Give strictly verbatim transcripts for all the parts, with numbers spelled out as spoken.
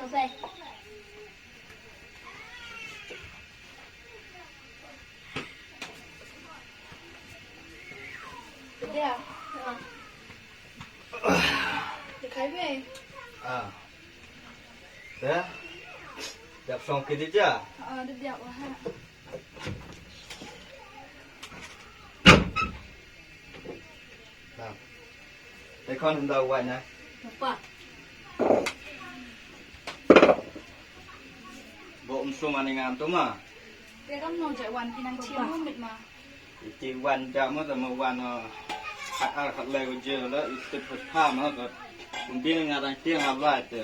Bye. Dia. Dia kai be. Ah. Dia. Dia song ke dia. Ah, dia dia wah. Te khon hynda u wait na. Papa. Bo um sum ani ngam tu ma. Te kam no jai wan ki nang chiang mit ma. Iti wan ja mo ta ma wan, uh, khat ar khat le ko je la i tip pha ma ka. Um ding nga dang tiang ha wait te.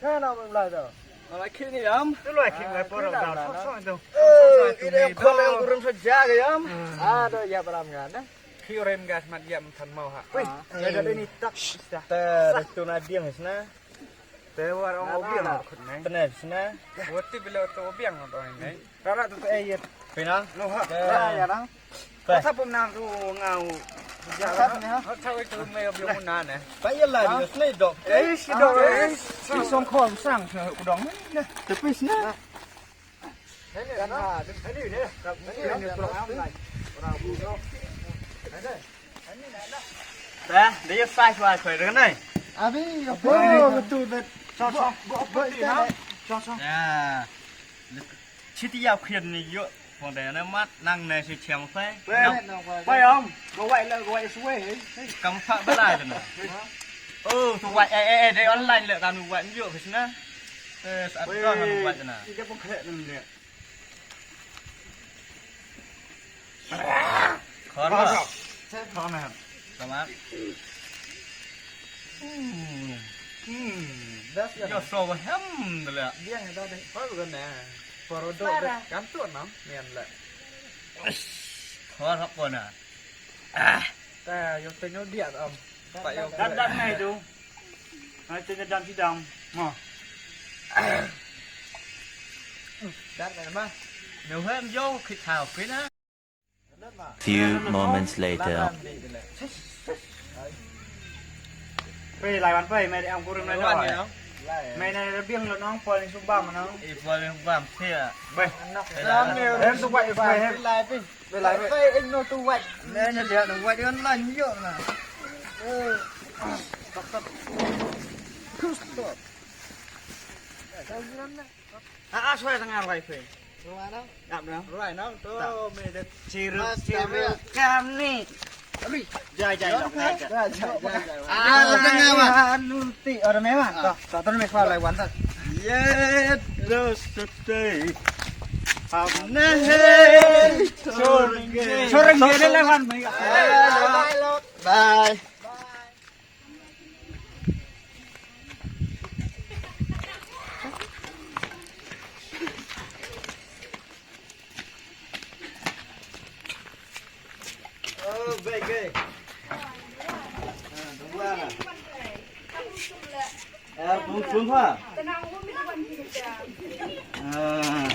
Ka na mem lai to. Lai khini yam. Tu lai khini lai por da. Sok sok tu. Eh, ide khon em kurum sa ja ga yam. Ah, do ya param ga na. Khi rem gas mat yam than mau ha. Ui, ya ga ni tak. Te tu na diang sna. Te war ong obiang khut nai. Tene sna. Wati bila tu obiang ong nai. Rara tu te ayat. Pina? Lo ha. Ya, ya, nang. Pe. Sa pum nang tu ngau. Ya, sa ni ha. Ha, sa tu me obiang mun na ne. Pa ya la di sne dok. Eh, si dok. Eh, si song khom sang sa ku dong ne. Te pis ne. Ni ne, ni ne, ni ne, ni ne, ni ne. Te, de ya sai wa khoi re nai. Abi, oh, betul bet. Chong, chong. Chong, chong. Ya. Chi ti yap khian ni yo. Pong de na mat nang ne si chiam phai. Phai, phai om. Ko wai le, ko wai suwe. Kam pha ba lai na. Oh, tu wai, eh, eh, eh, de online le kan wai yo phai na. Eh, sa don kan wai na. Ida pong khe na le. Khor. Khor. Khor na. Tama. Hmm. Hmm. Das ya. Yo so hem de le. Dia ya da de. Khor na. Poro do kan tu na, mian le. Khor hap ko na. Ah. Ta, yo te nyo dia am. Pa yo. Dan dan nai tu. Nai te dan ti dam. Ma. Dan nai ma. Nyo hem yo khit thao khit na. Few moments later. Pe lai wan pe, me de am kurim lai wan. Me na biang lo nong pol ni subam nong. E pol ni subam sia. Be. Em tu wai pe, em lai pe. Be lai pe. Pe em no tu wai. Ne ne dia no wai dia lan yo na. Eh. Stop, stop. Stop. Ah, ah, suai tengah wai pe. Ruai nong. Yap nong. Ruai nong tu me de. Chiru, chiru kam ni. Jai, jai, jai, jai. Ah, tengah wa. Nunti orang mewah. To, to, to me khwa lai wan to. Ye, do sute. Hamne hai. Chorenge. Chorenge le wan. Bye. Oh, baik, baik. Ah, tunggu lah. Eh, bung, bung, ha? Ah.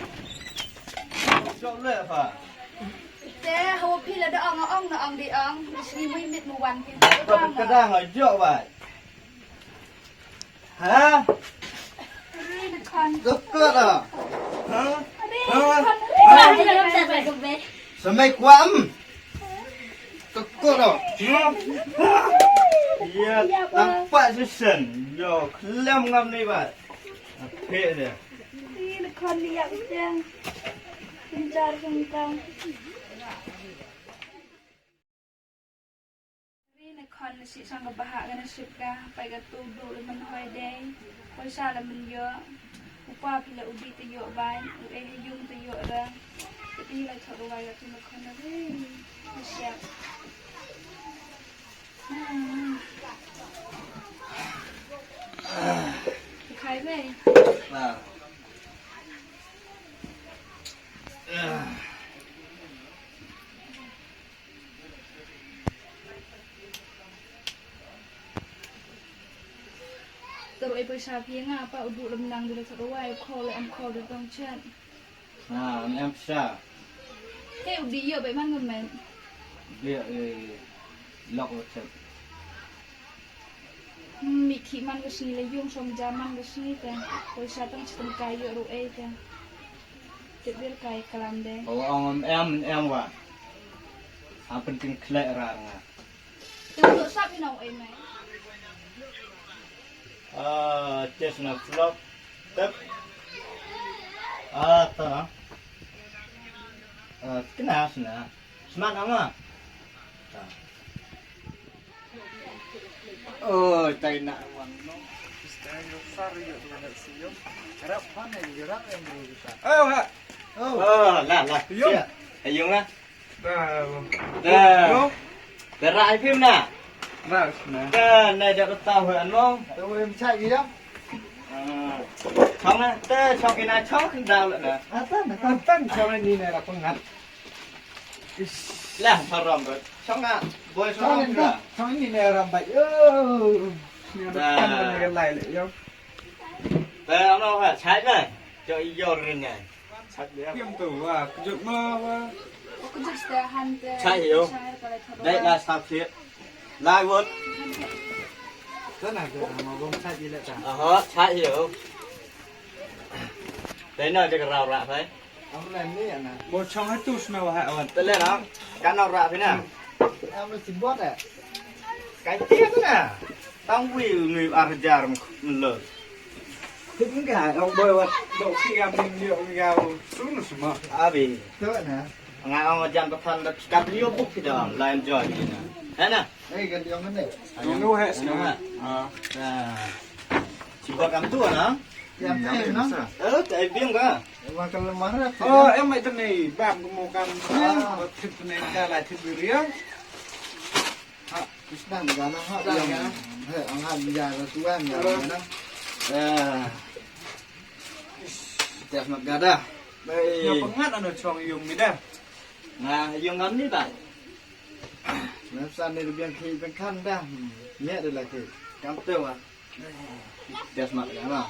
Sok le, ha? Te, hawa phi la da ong, ong na ong di ong. Di sini mui mit mu wan phi. Ka dang, ha, jok, bai. Ha? Ri na khon. Doktor ah. Ha? Ri na khon. Ha? Samai kwam. Doktor ah. Ha? Ya, tampak susun. Yo, kelam ngam ni, bai. Apek dia. Ri na khon ni ya, jeng. Pintar kentang. Ri na khon na sih sang ka bahak ka na sip ka, pai ka tu du le man hoi dei. Hoi sa le man yo. U pa phi le u bi te yo bai, u e ha yung te yo ra. Te phi le chot u wai ka tu na khon na ri. Na siap. Hey. Ah. Ah. Tæ ru e poisa phi nga pa u du lam nang du le thot wai call em call du tong chat. Ah, em sa. Te u di yo bai man ngan men. Di, eh, lok u chat. Mi khi man ka sngi le yung som ja man ka sngi te. Poisa tang chitam kai yo ru e te. Te bil kai kalam de. O, ong em, em wa. Apen ting khlek ra nga. Te u sap i nong e mai. Ah, tes na vlog. Tep. Ah, ta. Ah, kena sna. Smat ama. Ta. Oh, tai na wan no. Oh, ha. Oh, la, la. Yung. Ayung na. Te. Te ra ai phim na. Ra na. Te na ja ta hu an long. Te em chai ki ya. Ah. Chong na, te chong ki na chong kin da la na. Atan, atan chong ni na ra pang hat. La, saram ro. Chong na, boy saram ra. Chong ni na ram bai. Oh. Ni ra pang ni lai le yo. Te ano ha, chai na. Jo i yor rin na. Piang tu wa, kejut ma wa. Kejut ste han te. Chai yo. Dai la sa thiet. Lai wot. Tan na te ma bom chai i le ta. Aha, chai yo. Dai na je ka rau ra phai. Am le ni ana. Bo chong ha tu sna wa ha wan. Te le na. Ka na ra phai na. Am le si bot eh. Kai ti na. Tang wi ngi ar jar mlo. Tip nga ong boy wat dok si gam ni yo nga sun sma. Abi. Tu na. Nga ong jan pathan da kap yo buk ki da la enjoy ni na. He na. Ei kan yong ne. Yong nu he sna. Ah. Si ba kam tu na. Ya te na. Eh, tai biang ka. Wa kan lemah ra. Oh, em mai tene bam ko mo kam. Tip ne ka la tip biang. Ha, isdang gana ha. Isdang gana. He, ang ha biya ra tuan ya na. Eh. Teh mat gada. Bai. Nga pengat ano chong yung ni da. Nga yung ngam ni ba. Nga sa ni biang ki pengkan da. Nya de lagi. Kam tu wa. Teh mat gana.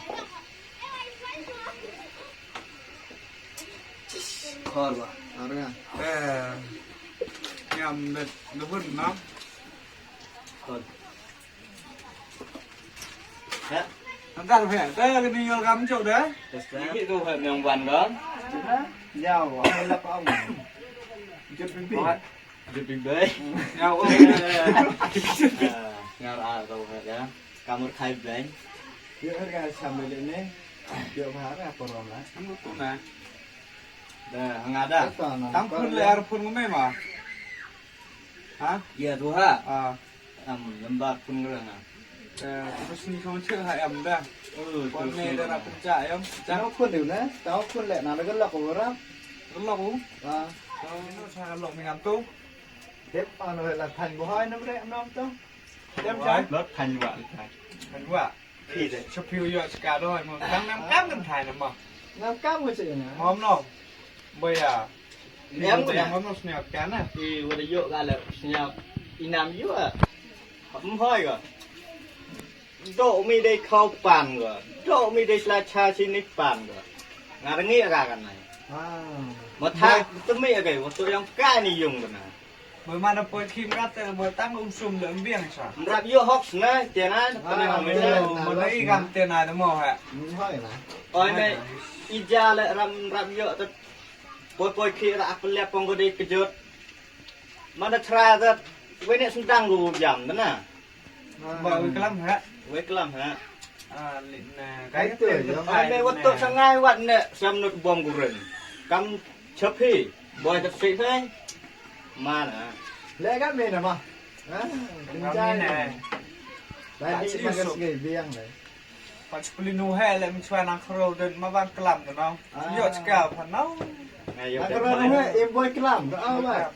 Khor wa. Arga. Eh. Ngam de debun na. Khor. He? Antar he, ta ni yol kam chok da? Basta. Ni tu he, meng wan ko. Jep na? Yaw, ang lap ang. Jep ping ping. Jep ping bai. Yaw, oh. Ngar a tu he ya. Kamur khai bai. Yo, harga sambil ini. Yo, mahar apa rom lah? Kamu tu na. Da, ngada. Tam phun le ar phun ngome ma. Ha? Ya tu ha. Ah. Am, lembar pun ngerang ah. Eh, terus ni kong cek ha em dah. Oh, wan tu ni dah lah. Nak pencak em. Tau pun dia na, tau pun le, na dah gelak orang. Gelak u? Ah. Tau ni sa gelak ni ngam tu. Dep, ano la than buhai na bre nam tu. Dep sa? Lot than wa le than. Than wa. Phi de. Chapiu yo chka do mo. Tang nam kam kan thai na mo. Nam kam mo che na. Mom no. Boy ya. Em ko da. Mom no sniap ka na. I wa da yo ka le sniap. I nam yo a. Hap hoi ko. Do mi de khau pan ko. Do mi de sla cha chi ni pan ko. Nga ngi ka kan na. Ah. Ma tha tu mi ka wa tu yang ka ni yung ko na. Boy mana poi khim rat te boy tang um sum de um biang sa. Rap yo hok na te na. Ah, te na. Mana i kam te na de mo ha. Oi me i ja le ram rap yo te. Poi poi khi ra ak le pong ko de kejut. Mana chra te. Wene sendang ko jam na. Ba wi klam ha. Wi klam ha. Ah, li na. Kai tu. Ai me wat tu sangai wat ne sam nut bom guren. Kam chapi. Boy ta sik hai. Mana. Le ka me na ma. Ha. Kam ni na. Lai di ma ka sik biang le. Pat puli nu he le mi chwa na khro den ma ban klam no. Yo chka pa no. Ngai yo. Khro nu he im boy klam. Ah, ba.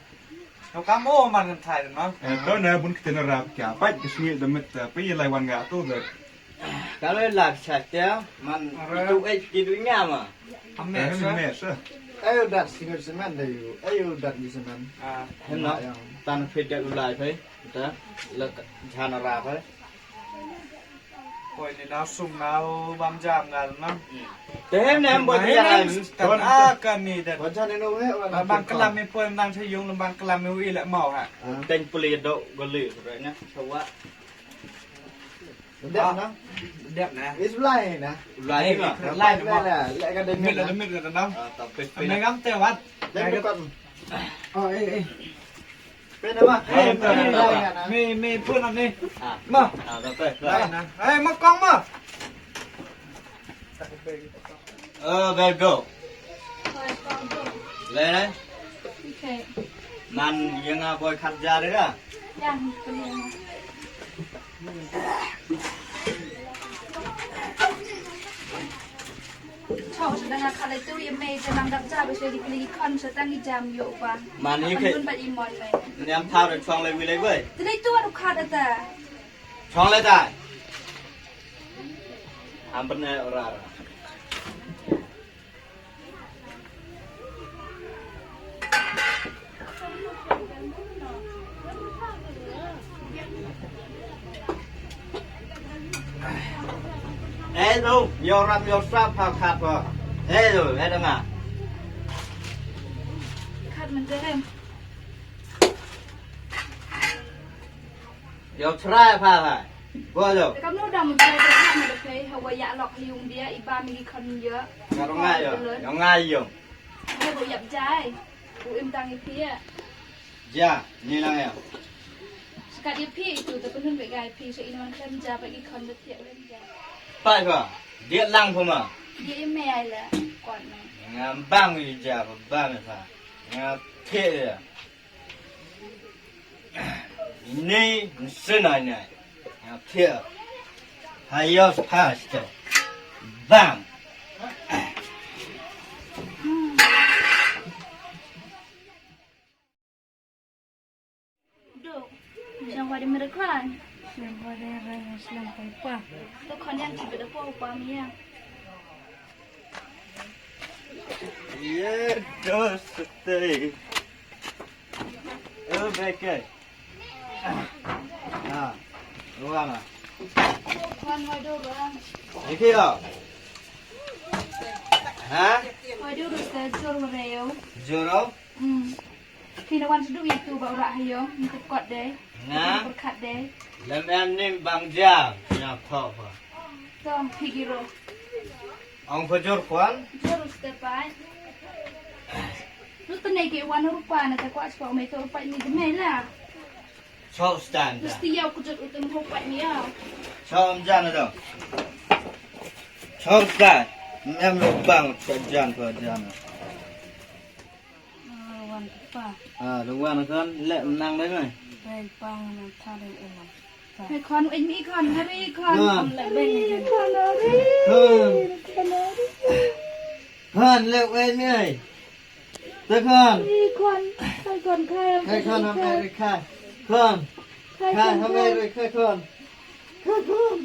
Ka kam o man kan thai no. Eh, to na bun kiten rap kya. Pat ka sngi da mit, eh, pi lai wan ga to da. Ka le lak chak te, man, itu eh ki du nga ma. Ames, eh? Ayo dat single semen da yu. Ayo dat di semen. Ah. Hemna, tan fit da u lai phe. Ta, le jana ra phe. Poi ni na sum na u bam jam nga na. Te hemna em bo ya. Kan a kan ni da. Bo jana no he. Bang kelam mi poi nang se yung bang kelam mi u i le mau ha. Teng puli do goli re na. Sawa. Dep na. Is lai na. Lai na. Lai na. Lai na. Lai ka deng mit na. Mit na. Ah, tapi. Ame ngam te wat. Deng mit. Oh, eh, eh. Pe na ma. Eh, eh, eh. Mi, mi pun ni. Ah. Ma. Ah, tapi. Lai na. Eh, ma kong ma. Ơ, babe, go. Leh, leh. Okay. Man, ya nga boi khat ja de ka? Yang, pynlong. Chong sa dang khat le tu ya me ja nang dap ja ba sa di kli khon sa tang i jam yo ba. Man, i ke. Pynlong ba i mon me. Niam thau de chong le wi le wi. Te le tu adu khat ata. Chong le tai. Am pynne ora ora. Eh, tu, yo rap, yo sap, ha, khat, ha. Eh, tu, eh, dengar. Khat menterem. Yo try pha pha. Bo yo. Te kamnu da mu try te ha ma da pei, ha wa ya lok ha yung dia, i ba mi ki khon ya. Nga rong nga yo. Yo nga yo. He bo yap jai. U im tang i phi ya. Ja, ni lang ya. Skat i phi itu, te penun be gai phi, so in man khlem ja, ba ki khon da thiak lem ja. Pai pha. Dia lang pha ma. Dia i me ai la, kon me. Nga bang i ja, ba bang pha. Nga thiak ya. Ini, nsen ai nai. Nga thiak. Hayos pasta. Bang. Duk. Siang padi mereklan. Siang padi mereklan, siang padi pa. Tu khon yang cibit apa upah mi ya. Ye, dos, tei. Eh, beke. Ah, ruang ah. Khon hoi do bang. Iki yo. Ha? Hoi do, do sa jor reo. Jor reo? Hmm. Phi na wan sdang itu ba u rah ha yung, ngi tip kot de. Nga? Ngi tip berkat de. Lem em nim bang ja, nya pho pho. To, phi giro. Ong pho jor kwan? Jor u step ai. Lu tene ki wan rupa na ta kwa spa me to rupa ni de me la. Chok stan da. Mesti ya ku jot u tem rupa ni ya. Chok am jan da. Chok stan. Em lu bang chok jan pho jan. Ah, wan pa. Ah, lung wan khon, le nang dei mai. Dei pa ngan tha dei um. Hei khon, ej mi khon, hari khon. Khon. Khon le beng. Khon, hari. Khon. Khon, le ej mi ai. Te khon. Hari khon. Khai khon khai. Khai khon, am khai khai. Khon. Khai khon, khai khon. Khai khon.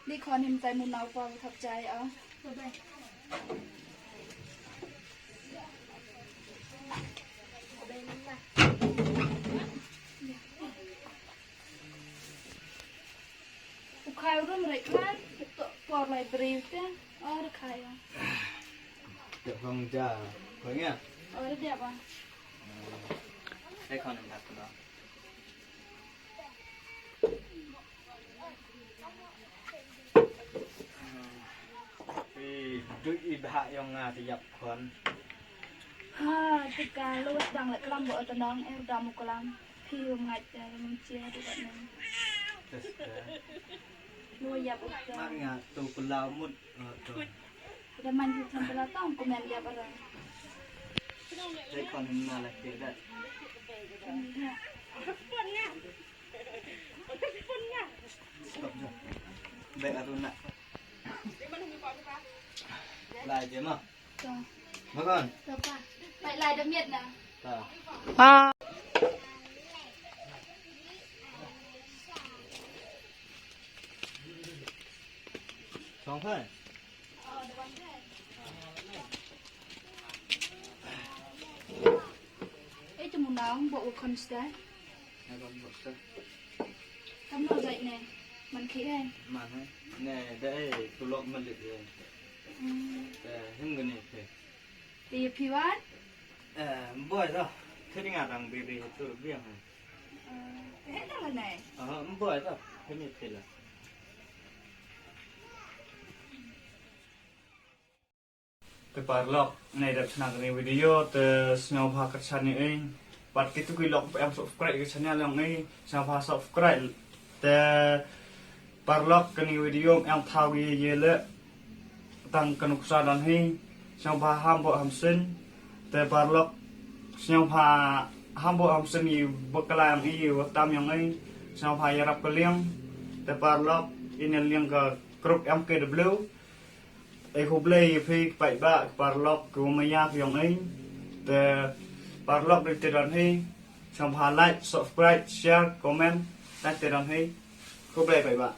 Di khon him tai mu nau pa thap jai a. U khai u rum rei klan, to por lai breu te, or khai a. Te khon ja, khon ya. Or dia ba. Te khon em dak ba. Phi du i bha yong nga te yap khon. Ha, te ka lo dang le klam bo ta nong er dam u klam. Phi um ngai te um chia du ba nong. Tes te. Lo yap u ta. Man nga tu pula mut, ah, tu. Da man hi tham pula tong ku men yap ara. Te khon na la ke da. Khon ya. Stop je. Bek atu nak. Lai je ma. To. Ma khon. To pa. Pai lai da miet na. To. Ah. Ei, tu mu nang, bok wa khon stai. Kam no jai ne, man khi ne. Man hai. Ne, da ei, tu lok man lit ye. Hmm. Da, him gani phi. Ti phi wan? Eh, boi da. Khi nga dang bi bi tu biang hai. Eh, he da la ne. Ah, boi da. Khi ni phi la. Te paralok, nei dep chna kani video, te sñiawbha kyrchan i ei. Pat kitu ki lok em subscribe ka channel yong i, sñiawbha subscribe. Te paralok, kani video em thaw ki ye le, tang ka nuksa don hi, sñiawbha ham bok ham sien. Te paralok, sñiawbha ham bok ham sien i bakla yong i, wa tam yong i, sñiawbha yarap ka liang. Te paralok, i ne liang ka group M K W. Ei, khublei ya phi paidbah, paralok, ki wa maya ki yong ei. Te paralok, dei te don hi. Sñiawbha like, subscribe, share, comment. Dei te don hi. Khublei paidbah.